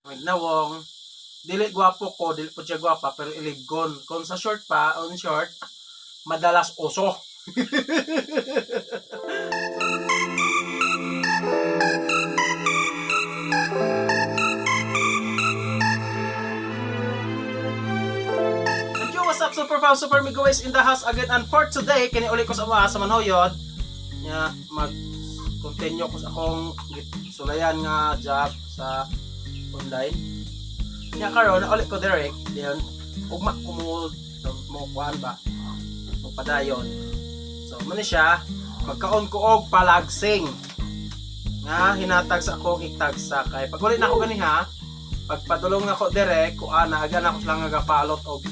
Magnawong dili gwapo ko, dili po siya gwapa, pero iliggon. Kung sa short pa, on short, madalas oso. And yo, what's up, Super Fam, Super Migo is in the house again. And for today, kini uli ko sa mga sa Manhoyod, nga mag-continue ko sa akong sulayan nga job sa online. Nya karon na ulit ko direct, diyon ugma ko mo mo kuan ba, mo padayon. So man ni siya, magkaon ko og palagsing nga hinatag sa akong itagsa kay pag uli na ako ganiha, pagpadulong nako direct kuan na aga na ako sila nga gapalot og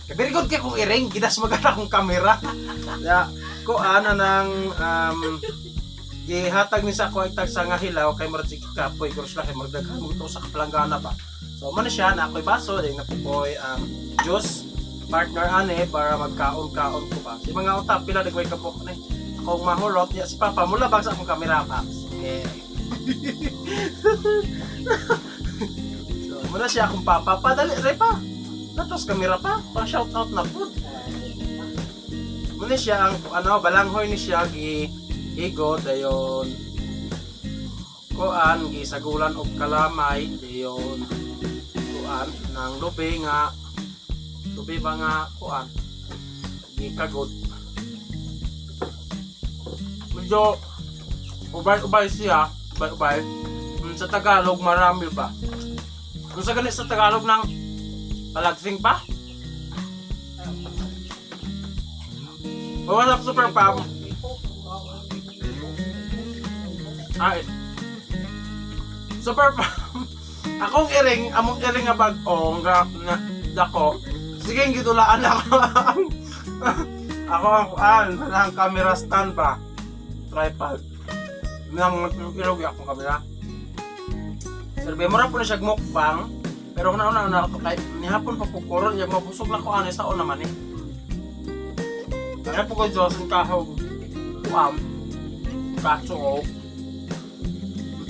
kay very good kay kung iring gidas magana akong kamera. Ya kuan na nang gihatag ni sa ako itagsa nga hilaw kay murag sige kapoy guro sila kay murag daghan mo sa kapalanggana pa. So man na siya na ako'y baso din na pukoy juice partner ane para magkaon-kaon ko ba. Si mga utap pila dagway kabok ni. Akong mahurot ya si Papa mula bang sa akong kamera paps. Okay. So muna siya akong papa padali re pa. Natos kamera pa pa shout out na pud. Muna siya ang ano balanghoy ni siya gi higo dayon kuan gisagulan og kalamay dayon kuan ng lubi nga lubi ba nga kuan gikagod medyo ubay-ubay siya, ubay-ubay. Sa Tagalog marami ba kung sa ganit sa Tagalog ng palagsing pa. What's up, Super Pam? Ay. Super Pam. Akong iring, among iring nga bag-o nga na, dako. Sige, gidulaan ako. Ako ang kuan, ang camera stand ba? Tripod. Nang ilog akong camera. Sir, mura po na siya mukbang. Pero kung nauna na ako kay nihapon pa po koron, ya mabusog na ko ani sa una man eh. Kaya po ko Johnson kahog kuam kaso o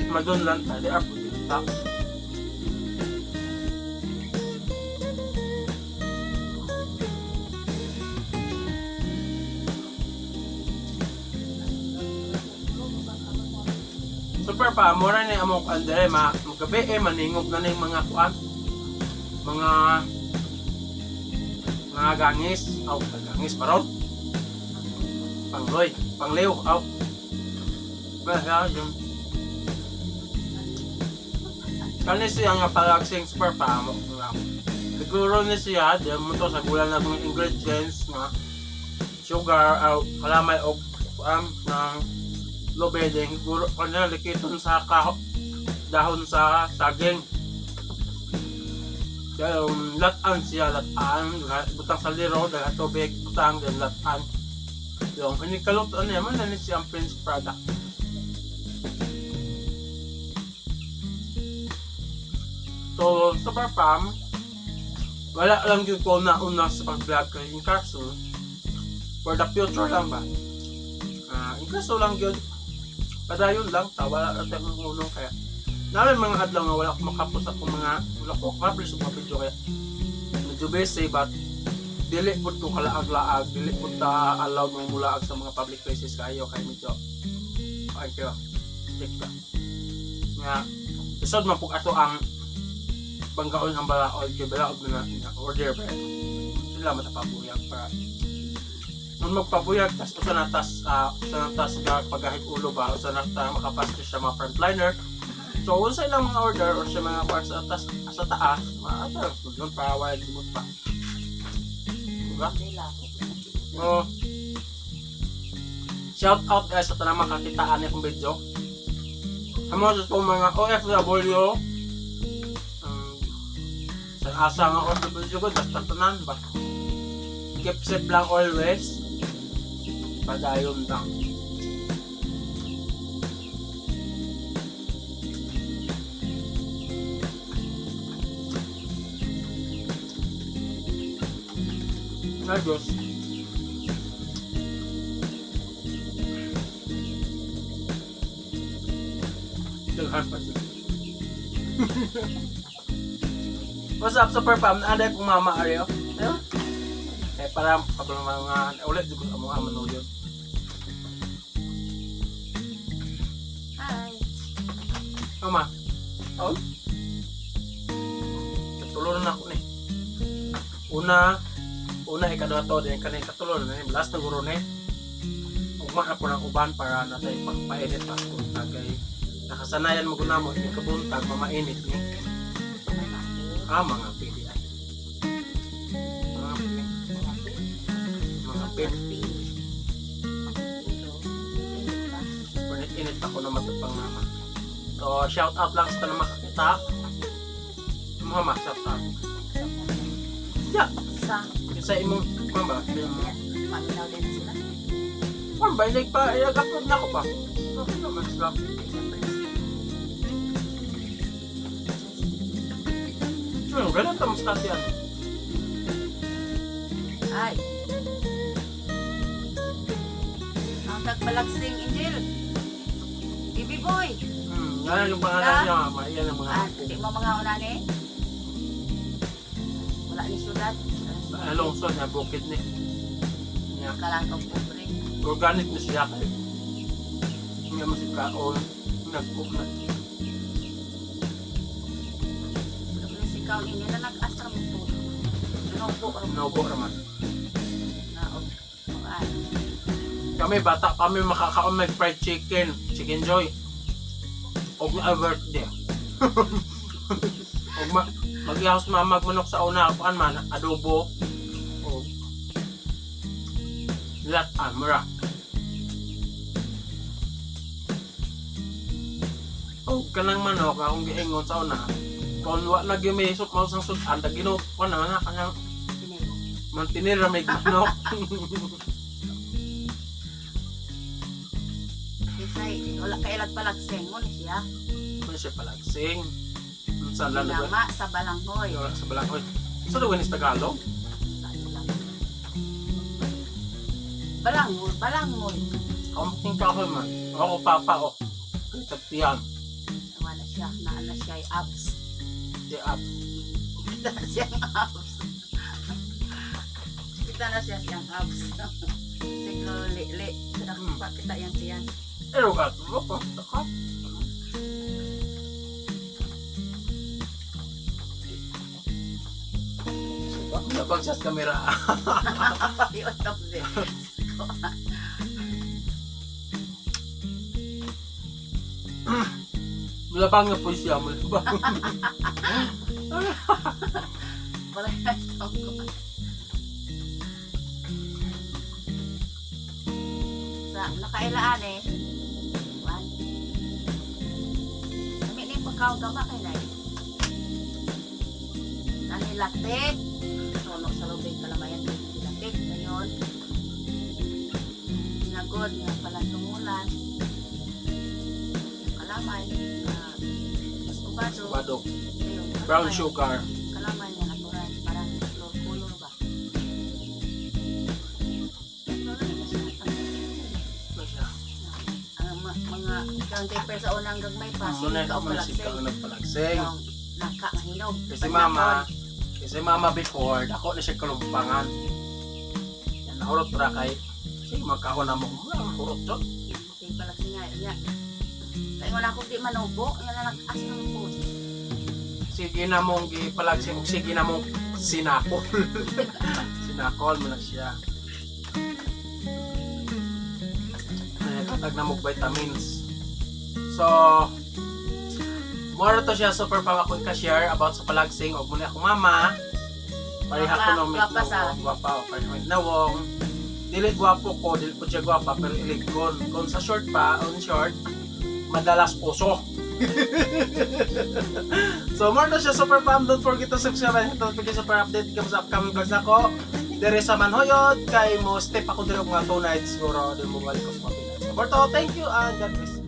madunlan ta di apo ta. Super pa, mura ni among andere ma magabi eh maningog na ning mga kuan. Mga mga gangis, aw gangis pa ron. Pangloy, pangliw, aw. Basta yung kani siya nga palagsing super pa mo. Siguro ni siya, di mo to sa gulan na mga ingredients nga sugar, aw kalamay og kuan ng lobe din siguro kanila likiton sa dahon sa saging. Kaya latan siya, latan, butang sa liro, dahil tubig, butang, then latan. Yung hindi kaluto ano yan, man siya ang Prince product. So, super fam, wala lang yun ko na una sa pag-vlog kay in kaso, for the future lang ba? Ah, in kaso lang yun, padayon lang, ta, wala na tayong ulong kaya. Namin mga adlaw nga wala akong makapos akong mga, wala ko makapos sa mga video kaya medyo busy but dili pud ko kalaag-laag, dili pud ta allowed mong mulaag sa mga public places kayo kay medyo ay kayo check ka nga isod man pug ato ang banggaon ang balaod kay balaod na na order pa sila matapabuyag para nung magpabuyag tas usa na tas usa na tas ga pagahig ulo ba usa na ta makapasto siya mga frontliner. So unsa ilang mga order or sa mga parts sa tas sa taas maata lang para wala limot pa, diba? Oh. Shout out guys sa tanang makakitaan ni akong video. Amo sa itong mga OFW sa asa nga OFW ko basta tanan ba. Keep safe lang always. Padayon lang. Adios. Daghan pa siya. What's up, Super Pam? Naanday kong mama, Ariel. Ayun. Eh, para kabalo mga ulit jud ko sa mga manuyon. Hi. Mama. Oh. Katulo na ako ni. Una, una ikaduha to, din kanay katulo na ni. Last na guro ni. Ugma na po ng uban para natay pagpainit pa kung kay nakasanayan mo guna mo ini kabuntag mamainit ni. Ah, mga pili ay. Mga pili. Mga pili. Init-init ako na matupang mama. So, shout out lang sa tanang makakita. Mama, shout out. Yeah. Sa Sa imong mama. paminaw din sila. Mama, ba, ilag pa, ilag upload na ako pa. Okay naman sila. Ano, ganun ta mas yan. Ay. Ang tagpalagsing Angel. Baby boy. Ganun yung pangalan niya, mama. Iyan ang mga Ah, di mo mga una ni. Wala ni syudad. Lungsod na bukid ni. Niya. Kalangkong pobre. Organic na siya kay. Hindi mo si kaon. Nag-cook na. Pero si Kaon ini na nag-astra mo to. Nobo ra mo. Naubo raman. Na og ay. Kami bata kami makakaon may fried chicken, chicken joy. Og na birthday. Og ma magyahos mama manok sa una kuan man adobo. Og lat mura. Og kanang manok akong giingon sa una. Kon wa na gyud may sup mao sang sudan tag Ginoo kuan na na kanang Tinil. mantinir ra may manok. Kisay wala kay palagsing mo ni siya. Ano siya palagsing. Unsa lang na ba? Nama sa balanghoy. Wala sa balanghoy. Sa daw ni Tagalog? Balanghoy, balanghoy. Kamuting kahoy man. Ako papa oh. Tagtiyan. Wala siya, naana siya ay abs. Di up. Kita na siyang abs. Kita na siya siyang abs. Siglo li-li. Kita yan siyan. Pero ka mo ko. Taka. Labag siya sa kamera. Yun, tapos eh. Labang na po siya. Malabang. Wala na itong ko. Sa nakailaan eh. One. Kami ni pagkaw gama kay Nay. Nanilatik. Suno sa lubig kalamayan nilatik. Ngayon. Sinagod nga pala tumulan. Kalamay. Mas ubado. Bado. Ayun, Brown kalamay. sugar. Kalamay nga natural, parang flor color ba? Flor na siya. Ano siya? Ang mga counter sa unang gagmay pa, Muna sige ka o muna si palagsing. kang nagpalagsing. Yung naka nga hinog. Kasi mama before, dako na siya kalumpangan. Yan, nahurot ra kay. Sige, magkaon na mo. Mura, hurot to. Sige palagsing nga. Nga. Kaya wala ko di manubo, nga na nag-as ng food. Sige na mong gipalagsing og sige na mong sinakol. Sinakol mo na siya. Eh, tatag na mong vitamins. So, mora to siya super pa akong ka-share about sa palagsing og muna akong mama. Pareha ko no Gwapa sa- gwapa o pareha ko nawong. Dili gwapo ko, dili po siya gwapa pero ilig kon. Kung sa short pa, on short, madalas uso. So more na siya, Super Pam. Don't forget to subscribe and hit the notification for update ka sa upcoming vlogs nako. Dere sa Manhoyod, kay mo step ako dere og mga 2 nights siguro, then mo balik ko sa mga Pinas. So, thank you and God bless.